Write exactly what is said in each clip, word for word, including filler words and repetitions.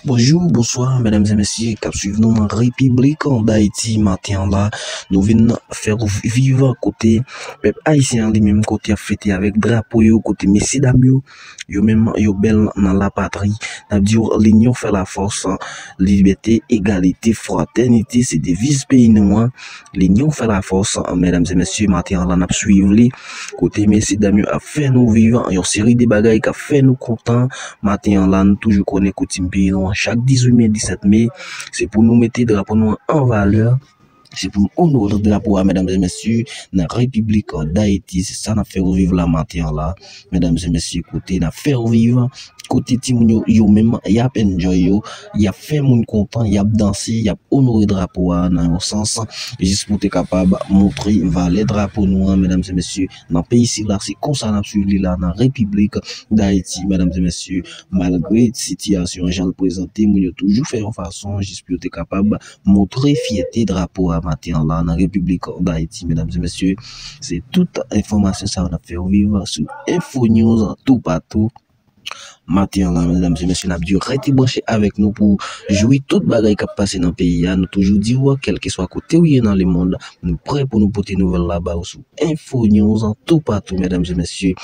Bonjou, bonswa, medam e mesye k ap swiv nou nan Repiblik Dayiti. Maten an la, nou vin fè w viv kote pèp ayisyen an li menm, kote y ap fete avèk drapo yo, kote mesye dam yo, yo menm, yo bèl nan lapatri. N ap di w, linyon fè lafòs, libète, egalite, fratènite, se deviz peyi nou an. Linyon fè lafòs, medam e mesye, maten an la, n ap swiv li. Kote mesye dam yo ap fè nou viv yon seri de bagay k ap fè nou kontan. Maten an la, nou toujou konnen koutim peyi nou an, chak dizuit me, disèt me, se pou nou mete drapo nou an an valè. Se pou nou onore drapo a, medam e mesye, nan Repiblik Dayiti. Se sa n ap fè w viv la maten an la, medam e mesye, kote n ap fè w viv, kote timoun yo, yo menm, y ap enjoy yo, y ap fè moun kontan, y ap danse, y ap onore drapo a nan yon sans, jis pou te kapab montre valè drapo nou an, medam e mesye, nan peyi sila. Se konsa n ap swiv li la nan Repiblik Dayiti, medam e mesye, malgre sitiyasyon an jan l prezante, moun yo toujou fè yon fason jis pou yo te kapab montre fyète drapo a maten an la nan Repiblik Dayiti, medam e mesye. Se tout enfòmasyon sa yo n ap fè w viv sou Info News toupatou. Maten an la, medam e mesye, n ap di w rete branche avèk nou pou jwi tout bagay k ap pase nan peyi a. Nou toujou di w, kèlkeswa kote w ye nan lemonn, nou prè pou nou pote nouvèl la ba w sou Info News toupatou, medam e mesye.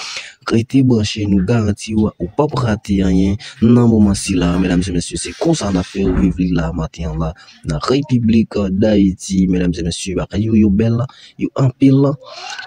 Rete branche, nou garanti w, ou p ap rate anyen nan moman sila, medam e mesye. Se konsa n ap fè w viv li la, maten an la, nan Repiblik Dayiti, medam e mesye. Bagay yo, yo bèl, yo anpil.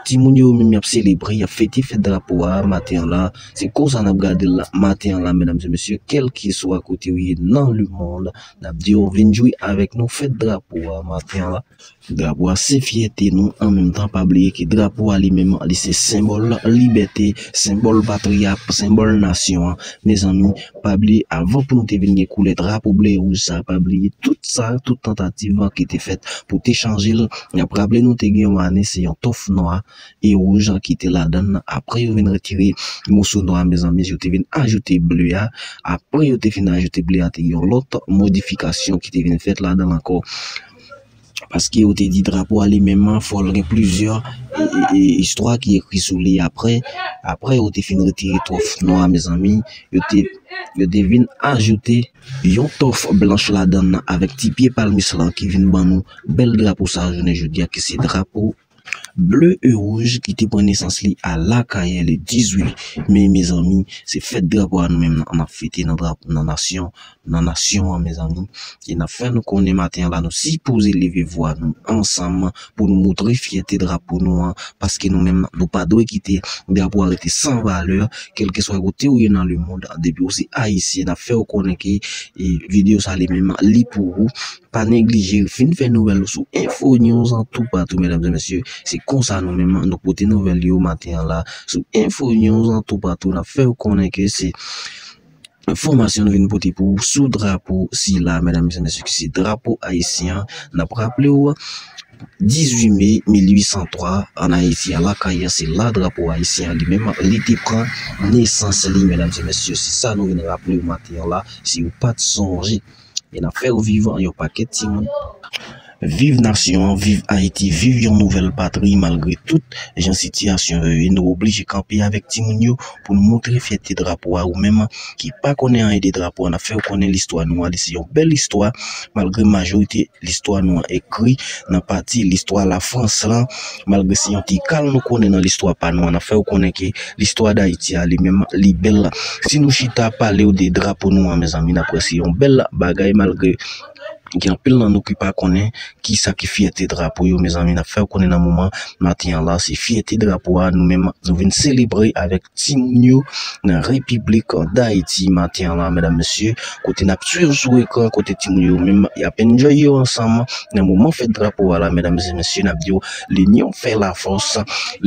Timoun yo menm, y ap selebre, y ap fete fèt drapo a maten an la. Se konsa n ap gade l la, maten an la, medam e mesye, kèlkeswa kote w ye nan lemonn, n ap di w vin jwi avèk nou fèt drapo a maten an la. Drapo a se fyète nou, an menm tan, pa bliye ke drapo a li menm, li se senbòl libète, senbòl patri a, senbòl nasyon an. Mezanmi, pa bliye, avan pou nou te vin gen koulè drapo ble e wouj sa, pa bliye tout sa, tout tantativ ki te fèt pou te chanje l. N ap raple nou, te gen yon ane, se yon tòf nwa e wouj ki te ladan l. Apre, yo vin retire moso nwa a, mezanmi, yo te vin ajoute ble a. Apre yo te fin ajoute ble a, te gen yon lòt modifikasyon ki te vin fèt ladan l ankò. Paske yo te di drapo a li menm, fò l gen plizyè, e, e, e, istwa ki ekri sou li apre. Apre yo te fin retire tòf nwa a, mezanmi, yo te, yo te vin ajoute yon tòf blanch ladan l avèk ti pye palmis lan ki vin ban nou bèl drapo sa jounen jodi a, ki se drapo ble e wouj ki te pran nesans li a Lakayè le dizuit me, mezanmi, se fèt drapo a nou menm n ap fete nan drapo, nan nasyon, nan nasyon an, mezanmi. E n ap fè nou konnen maten an la, nou sipoze leve vwa nou ansanm pou nou montre fyète drapo nou an, paske nou menm, nou pa dwe kite drapo a rete san valè, kèlkeswa kote w ye nan lemonn, depi w se ayisyen, n ap fè w konnen ke, e, videyo sa li menm, li pou ou. Pa neglije vin fè nouvèl ou sou Info News toupatou, medam e mesye. Se konsa nou menm, nou pote nouvèl yo maten an la sou Info News toupatou. N ap fè w konnen ke se enfòmasyon nou vin pote pou ou sou drapo sila, medam e mesye, ki se drapo ayisyen an. N ap raple w, dizuit me mil uit san twa, ann Ayiti, a Lakayè, se la drapo ayisyen an li menm, li te pran nesans li, medam e mesye. Se sa nou vin raple w maten an la, si w pa t sonje. E n ap fè w viv yon pakèt timoun. Viv nasyon an, viv Ayiti, viv yon nouvèl patri, malgre tout jan sitiyasyon yo ye, nou oblije kanpe avèk timoun yo pou nou montre fyète drapo a. Ou menm ki pa konnen anyen de drapo a, n ap fè w konnen listwa nou an, li se yon bèl istwa, malgre majorite listwa nou an ekri nan pati listwa Lafrans lan, malgre se yon ti kal nou konnen nan listwa pa nou an, n ap fè w konnen ke listwa Dayiti a li menm, li bèl. Si nou chita pale w de drapo nou an, mezanmi, n ap wè se yon bèl bagay, malgre gen anpil nan nou ki pa konnen kisa ki fyète drapo yo, mezanmi, n ap fè w konnen nan moman maten an la, se fyète drapo a, nou menm, nou vin selebre avèk timoun yo nan Repiblik Dayiti maten an la, medam, mesye, kote n ap swiv sou ekran, kote timoun yo menm, y ap enjoy yo ansanm nan moman fèt drapo a la, medam e mesye, n ap di w, linyon fè lafòs,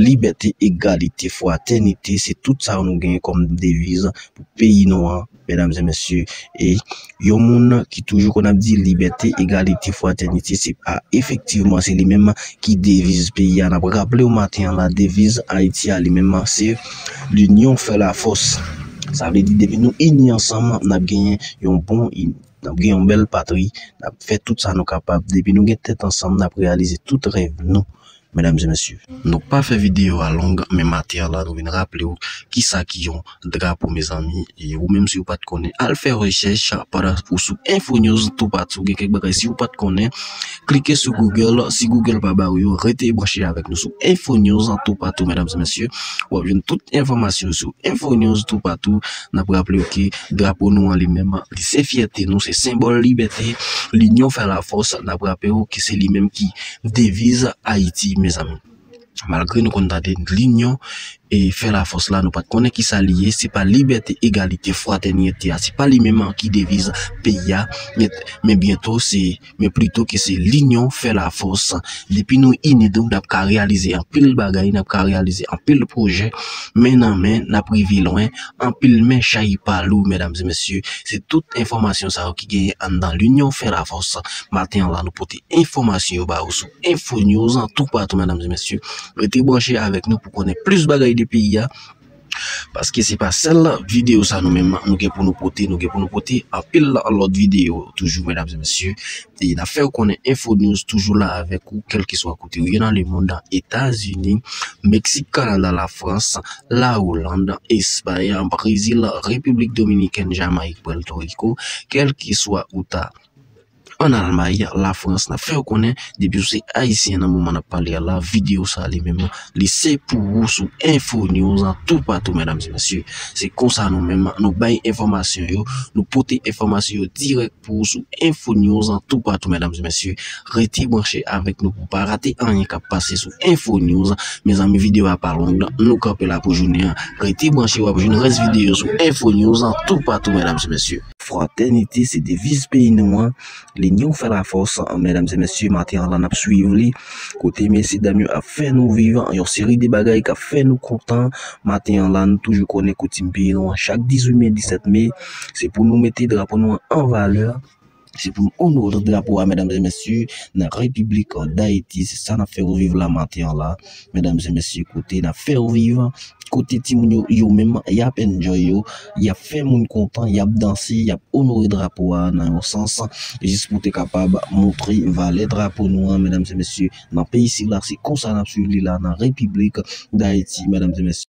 libète, egalite, fratènite, se tout sa nou genyen kòm deviz pou peyi nou an, medam e mesye. E yon moun ki toujou konn ap di libète, egalite, fratènite, se pa efektivman, se li menm ki deviz peyi a. N ap raple w maten an la, deviz Ayiti a, li menm, se linyon fè lafòs. Sa vle di, depi nou ini ansanm, n ap genyen yon bon, n ap gen yon bèl patri, n ap fè tout sa nou kapab. Depi nou gen tèt ansanm, n ap reyalize tout rèv nou. Medam e mesye, nou pa fè videyo a long, men maten an la, nou vin raple w kisa ki yon drapo, mezanmi. E ou menm, si w pa t konnen, al fè rechèch pandan ou sou Info News toupatou. Gen kèk bagay, si w pa t konnen, klike sou Google. Si Google pa ba w yo, rete branche avèk nou sou Info News toupatou, medam e mesye. W ap jwenn tout enfòmasyon sou Info News toupatou. N ap raple w ke drapo nou an li menm, li se fyète nou, se senbòl libète. Linyon fè lafòs. N ap raple w ke se li menm ki deviz Ayiti, mezanmi. Malgre nou konn tande linyon e fè lafòs la, nou pa t konnen kisa li ye. Se pa libète, egalite, fratènite a. Se pa li menm ki deviz peyi a. Men, men byento, se, men plito ke se linyon fè lafòs. Depi nou ini nou, n ap ka reyalize anpil bagay, n ap ka reyalize anpil pwojè. Men nan men, n ap rive lwen. Anpil men chay pa lou, medam e mesye. Se tout enfòmasyon sa yo ki genyen anndan Linyon fè lafòs. Maten an la, nou pote enfòmasyon yo ba ou sou Info News toupatou, medam e mesye. Rete branche avèk nou pou konnen plis bagay de peyi a. Paske se pa sèl videyo sa nou menm nou gen pou nou pote, nou gen pou nou pote anpil lòt videyo toujou, medam e mesye. E n ap fè w konnen Info News toujou la avèk ou, kèlkeswa kote ou ye nan lemonn, Etazini, Meksik, Kanada, Lafrans, Lawoland, Espay, Brezil, Repiblik Dominikèn, Jamayik, Pwèto Riko, kèlkeswa ou ta an Almay, Lafrans, n ap fè w konnen, depi w se Ayisyen nan moman n ap pale a la, videyo sa li menm, li se pou ou sou Info News toupatou, medam e mesye. Se konsa nou menm, nou bay enfòmasyon yo, nou pote enfòmasyon yo dirèk pou ou sou Info News toupatou, medam e mesye. Rete branche avèk nou pou pa rate anyen k ap pase sou Info News. Mezanmi, videyo a pa long, nou kanpe la pou jounen an. Rete branche, w ap jwenn rès videyo sou Info News toupatou, medam e mesye. Fratènite se deviz peyi nou an. Linyon fè lafòs, medam e mesye, maten an la n ap swiv li. Kote mesye dam yo ap fè nou viv yon seri de bagay k ap fè nou kontan. Maten an la, nou toujou konnen koutim peyi nou an, chak dizuit me, disèt me, se pou nou mete drapo nou an an valè. Se pou nou onore drapo a, medam e mesye, nan Repiblik Dayiti. Se sa n ap fè w viv la maten an la, medam e mesye, kote n ap fè w viv, kote timoun yo, yo menm, y ap enjoy yo, y ap fè moun kontan, y ap danse, y ap onore drapo a nan yon sans, jis pou te kapab montre valè drapo nou an, medam e mesye, nan peyi sila. Se konsa n ap swiv li la nan Repiblik Dayiti, medam e mesye.